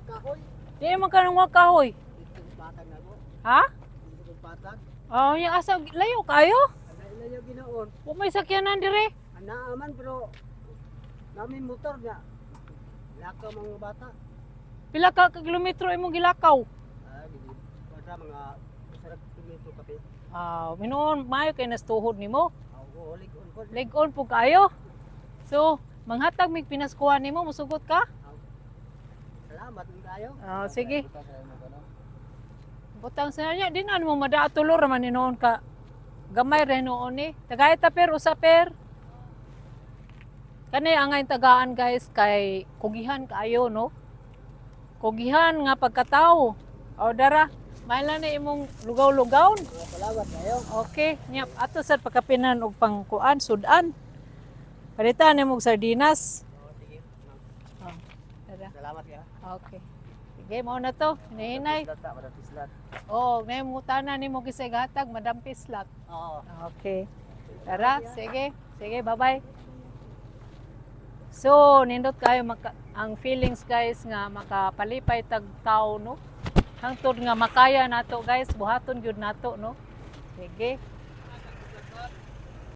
Kahoy. Di man ka nang kahoy. Dito sa patag na ko. Ha? Dito sa patag. Oh, yung asa layo kayo? Ana ila yung ginaon. Wa may sakyanan dire. Ana aman pero namin motor nga. Lakaw mga bata. Pila ka kilometro imong gilakaw? Ah, gidi. Basta mga usarag kilometro kape. Ah, minuon maayo kay nastuhod nimo. Ako lig-on ko. Leg-on po kayo. So, manghatag mig pinaskuhan nimo, musugot ka? Salamat kayo. Ah, sige. Butang sa niya, di na mo madaatulor raman ni noon ka. Gamay rin noon ni. Tagay ta per, usa per. Kani ang ngayon tagaan, guys, kay kugihan kaayo, no? Kugihan nga pagkatao. O dara, mahal na imong lugaw-lugaw. Salamat kayo. Okay, nyap ato sa pagkapinan og pangkuan sudan. Palitan nimo og sardinas. Oh, sige. Oh, dara. Salamat kayo. Okay. Sige, mao na to. Hinahinay. Madam Pislat. Oh, nay mutana nimo kisay gatag, Madam Pislat. Oo. Okay. Tara, sige. Sige, bye-bye. So, nindot kayo maka, ang feelings, guys, nga makapalipay tag tao, no. Hangtod nga makaya nato, guys, buhaton gyud nato, no. Sige.